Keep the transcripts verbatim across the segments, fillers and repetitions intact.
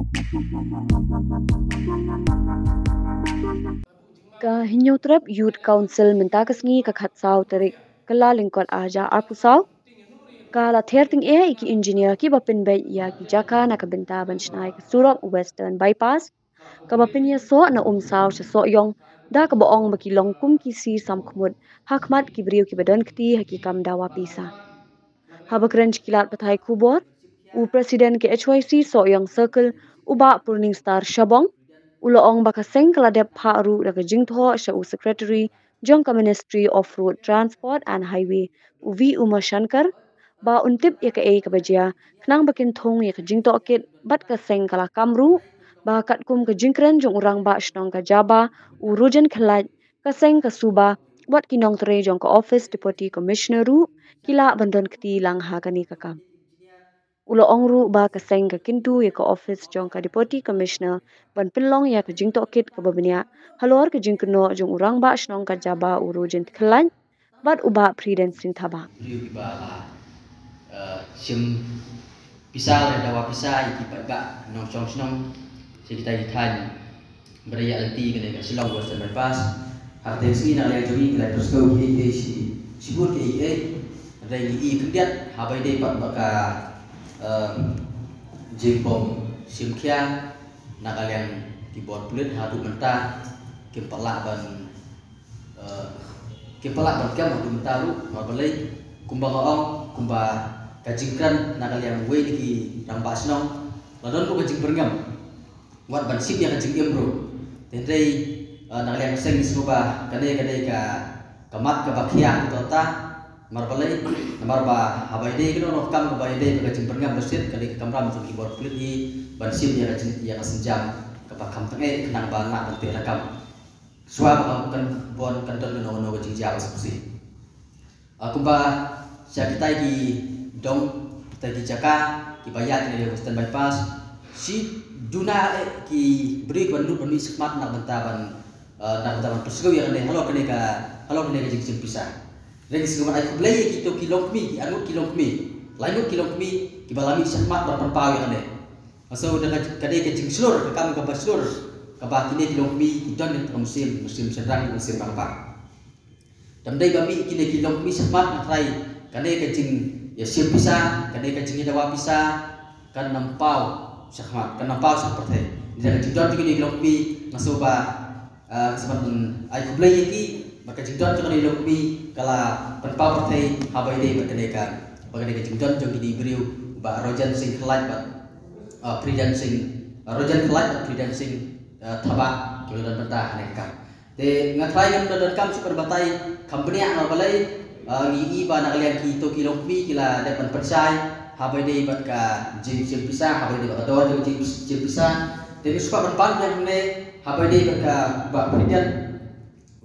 Ka Hynñiewtrep Youth Council mynta ka sngi ka khatsaw tarik Kyllalyngkot arhajar arphewsaw ka la ther tyngeh ïa ki engineer kiba pynbeit ïa ki jaka na ka bynta ban shna ïa ka surok Western Bypass kaba pynïasoh na Umsaw sha Sohiong, da kaba ong ba ki long kum ki sir samkhmut ha khmat ki briew kiba don kti ha ki kam dawa pisa. Haba kren sha ki lad pathai khubor, u President ka H Y C Sohiong Circle, u Bah Purning Star Shabong, u la ong ba ka seng ka la dep phah ruh da ka jingthoh sha u Secretary jong ka Ministry of Road Transport and Highway, u V Umashankar, ba un tip ïa kaei kaba jia, khnang ba kin thung ïa ka jingtohkit, bad ka seng ka la kam ruh ba katkum ka jingkren jong u Rangbah Shnong ka Jaba, u Rojen Khlait, ka seng ka suba, bad ki nongtrei jong ka Office Deputy Commissioner ruh ki lah ban don kti lang ha kane ka kam. U la ong ruh ba ka seng ka kyntu ïa ka office jong ka Deputy Commissioner ban pynlong ïa ka jingtohkit kaba bniah halor ka jingkynnoh jong u Rangbah Shnong ka Jaba, u Rojen Khlait, bad u Bah Prudence Singh Thabah. Briew kiba la, eh, shim pisa lane dawa pisa ïa ki paidbah nongshong shnong sha kita ki thaiñ ba ïa lynti kane ka Shillong Western Bypass. Ha kata ka sngi na ka liang jong ngi ngi la pyrshang kiei kiei shi, shibun kiei kiei. Hynrei ngi i khyndiat haba ïadei pat bad ka, eh, jingbym shim khia na ka liang ki bor pulit haduh mynta kim pat lah ban, eh, kim pat lah ban kem haduh mynta ruh, namar balei, kumba nga ong, kumba ka jingkren na ka liang uwei na ki rangbah shnong, la don ruh ka jingbyrngem wat ban shim ïa ka jingim ruh. Hynrei, eh, na ka liang ka seng ngi sngew ba kane ka dei ka, ka mat kaba khia ha kata. Namar balei, namar ba haba ïadei kano kano ka kam kaba ïadei bad ka jingbyrngem ba shit, ka dei ka kamram jong ki bor pulit hi ban shim ïa ka jing, ïa ka sienjam kaba kham tyngeh khnang ba lah ban teh lakam shuwa ba kan, kan, kan don kano kano ka jingjia ba sngewsih. Ah, kumba sha kitai ki dong, kitai ki jaka kiba ïaid na Western Bypass, shi duna eh ki briew kiba nud ban mih shakhmat na ka bynta ban, ah, na ka bynta ban pynsngew ïa kane halor kane ka, halor kane ka jingshim pisa. Hynrei ngi sngewbha ban ai khublei ïa kito ki longkmie, ki arngut ki longkmie, laingut ki longkmie kiba la mih shakhmat ban pynpaw ïa kane. Nga sngew da ka, ka dei ka jingshlur, ka kam kaba shlur kaba kine ki longkmie ki don ha ka mynsiem, mynsiem shynrang, mynsiem rangbah. Ym dei ba mih kine ki longkmie shakhmat, nga tharai kane ka jingïashim pisa, kane ka jingïadawa pisa kan ym paw shakhmat, kan ym paw sha ka pyrthei. Ynda ka jingdon jong kine ki longkmie, nga sngew ba, ah, ka sngewbha ban ai khublei ïa ki ba ka jingdon jong kine ki longkmie ka la pynpaw pyrthei haba ïadei bad kane ka, bad kane ka jingdon jong kine ki briew, Bah Rojen Singh Khlait bad, ah, Prudence Singh, ah, Rojen Khlait bad Prudence Singh, ah, Thabah, kiba la don bynta ha kane ka kam. Te nga tharai ngam don, donkam shuh ban batai kham bniah namar balei, ah, ngi i ba na ka liang kito ki longkmie ki la dep ban pynshai haba ïadei bad ka jingshim pisa, haba ïadei bad ka dor jong ka jingshim pisa. Te ngi sngewbha ban pan biang hangne haba ïadei bad ka Bah Prudence,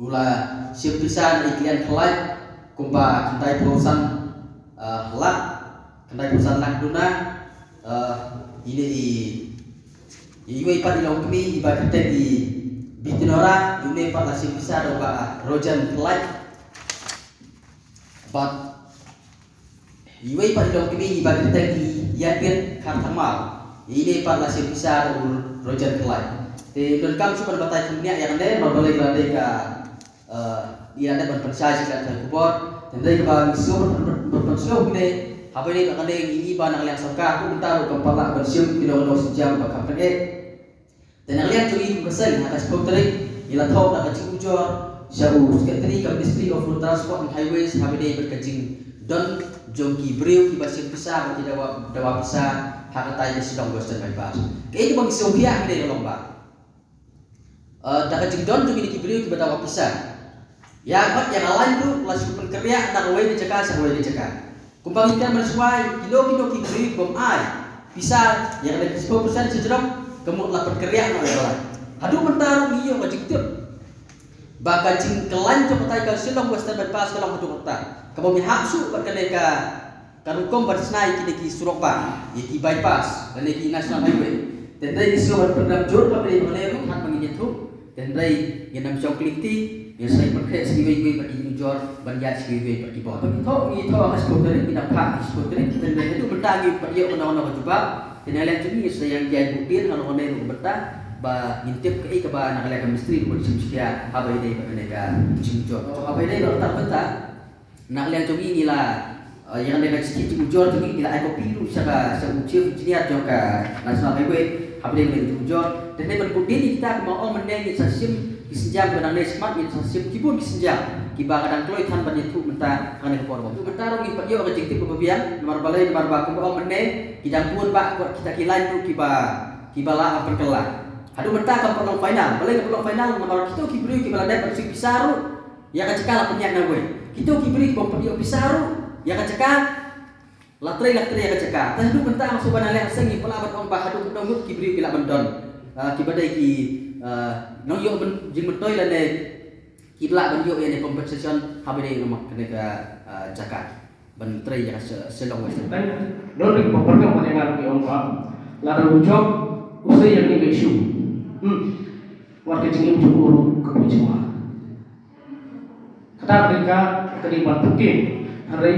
u la shim pisa na i Khlait kumba khyndai phew san, ah, lak, khyndai phew san lak duna, ah, ine i, iwei pat i longkmie iba kyrteng i Bitinora, ine pat la shim pisa da u Bah Rojen Khlait. Bad iwei pat i longkmie iba kyrteng i Ïakit Kharthangmaw, ine pat la shim pisa da u Rojen Khlait. Te donkam shuh ban batai kham bniah ïa kane, namar balei, la dei ka, eh, ngi la dep ban pynshai sha ki lad pathai khubor. Hynrei kaba ngi sngewbha ban, ban, ban pynsngew kine, haba ïadei bad kane ngi i ba na ka liang sorkar haduh mynta ruh kam pat lah ban shim kino kino sienjam ba kham tyngeh. Te na ka liang jong ngi kum ka seng, ha ka shiphew tarik ngi la thoh da ka jingujor sha u Secretary ka Ministry of Road Transport and Highways haba ïadei bad ka jingdon jong ki briew kiba shim pisa bad ki dawa, dawa pisa ha katai ka Shillong Western Bypass. Kaei kaba ngi sngewkhia hangne ka long ba, eh, da ka jingdon jong kine ki briew kiba dawa pisa, ïa ka, ïa ka lain ruh la shu pynkynriah na kawei ka jaka sha kawei ka jaka. Kumba ngi kren mynshuwa, kino kino ki briew kibym ai pisa ïa kane ka shiphew percent shajrong, ka mut la pynkynriah noh ïa ka lain. Haduh mynta ruh ngi ïoh ka jingtip ba ka jingkylla jong katai ka Shillong Western Bypass ka long haduh katta, kaba ym ïahap shuh bad kane ka, ka rukom ban shna ïa kine ki surok bah, ïa ki bypass lane ki national highway. Te hynrei ngi sngewbha ban pynrem jur, ba phi, ba phi ruh, haba ngin ïathuh, Hynrei ngin ym shong kli kti, ngin sa ïa pyrkhat sha kiwei kiwei bad ki jingujor, ban ïaid sha kiwei kiwei bad ki bor. Ngi thoh, ngi thoh ha ka shiphew tarik, ngi dang phah ha ka shiphew tarik, hynrei haduh mynta ngi pat ïoh kano kano ka jubab. Te na liang jong ngi sa ïa ïaid bud dien ha kano kano ka bynta ba ngin tip kaei kaba na ka liang ka mystery ruh ban shim shkia haba ïadei bad kane ka jingujor. Haba ïadei bad kata ka bynta, na ka liang jong ngi ngi la, eh, ïa kane ka jingujor jong ngi ngi la ai copy ruh sha ka, sha u chief engineer jong ka National Highway haba ïadei bad kane ka jingujor. Te hynrei ban bud dien ïa kita kumba ong mynne ngin sa shim ki sienjam kiba nangne shakhmat, ngin sa shim ki bun ki sienjam kiba ka dang kloi than ban ïathuh mynta ha kane ka por. Haduh mynta ruh ngim pat ïoh ka jingtip kaba biang namar balei, namar ba kumba ong mynne ki dang bun bha kita ki lain ruh kiba, kiba lah ban pynkylla. Haduh mynta kam pat long final. Balei kam pat long final? Namar kito ki briew kiba la dep ban siew pisa ruh, ïa ka jaka la pynïaid na wei. Kito ki briew kiba ym pat ïoh pisa ruh, ïa ka jaka la trei, la trei ïa ka jaka. Te haduh mynta nga sngewbha na liang seng ngim pat lah ban ong ba haduh katno ngut ki briew ki lah ban don, ah, kiba dei ki, ah, nongïoh jingmyntoi lane kiba lah ban ïoh ïa kane compensation haba ïadei bad kane ka, ah, jaka ban trei ïa ka Shillong Western. Don ruh kiba pyrkhat bad ïa nga ruh ki ong ba lada u jop u sei ïa kane ka issue. Hmm. Wat ka jingim jong u ruh ka bun jingma. Kata ka dei ka, ka dei ban pyntieng. Hynrei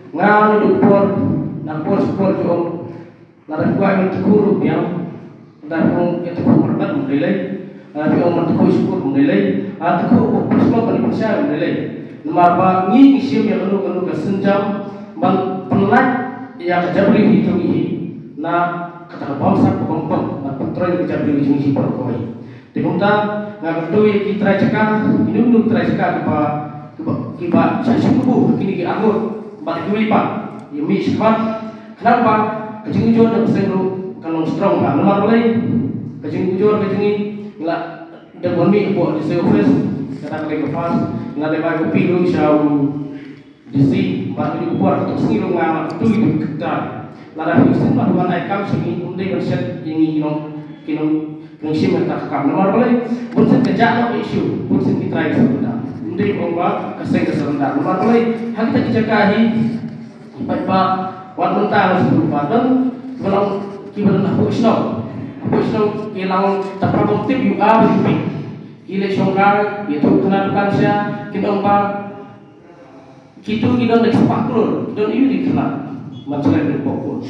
nga naduh por, na por sha por ki ong, lada phi kwah ban tykhu ruh biang, lada phi ong ïa tykhu myrbat ym lei lei, lada phi ong ban tykhu sha kur ym lei lei, lada tykhu ba pyrshah ban ïa pyrshah ym lei lei. Namar ba ngi ngi shim ïa kano kano ka sienjam ban pynlait ïa ka jaitbynriew hi jong ngi hi na kata ka bamsap ka bam, ban pyntrei ïa ka jaitbynriew hi jong ngi hi baroh kawei. Te kumta nga kyntu ïa ki trai jaka, kino kino ki trai jaka kiba, kiba, kiba shah shim kabu ha kine ki arngut bad kiwei pat, ïa mih shakhmat, khnang ba ka jingujor jong ka seng ruh kan long strong bha. Namar balei? Ka jingujor ka jong ngi, ngi la dep ban mih hapoh D C office, kata ka dei ka first, ngi la dep ai copy ruh sha u D C, bad ha kine ki por, kato ka sngi ruh nga la kyntu ïa ki trai. Lada phi sngewbha ban ai kam sha ngi, ym dei ban shet ïa ngi ki nong, ki nong, ki nongshim ïa kata ka kam. Namar balei? Bunsien ka jah noh ka issue, bunsien ki trai ki surrender. Ym dei ban ong ba ka seng ka surrender. Namar balei? Ha kita ki jaka hi, paidbah, wat mynta nga sngewbha don, kiba long, kiba don hapoh shnong. Hapoh shnong ki long, tang ba ym tip ïa u A bad ïa u B. Ki leit shongkai, ïathuh khana dukan sha, kin ong ba kito ki don da ki spah klur, ki don aïu da ki khynnah. Ban shlei da ki pok.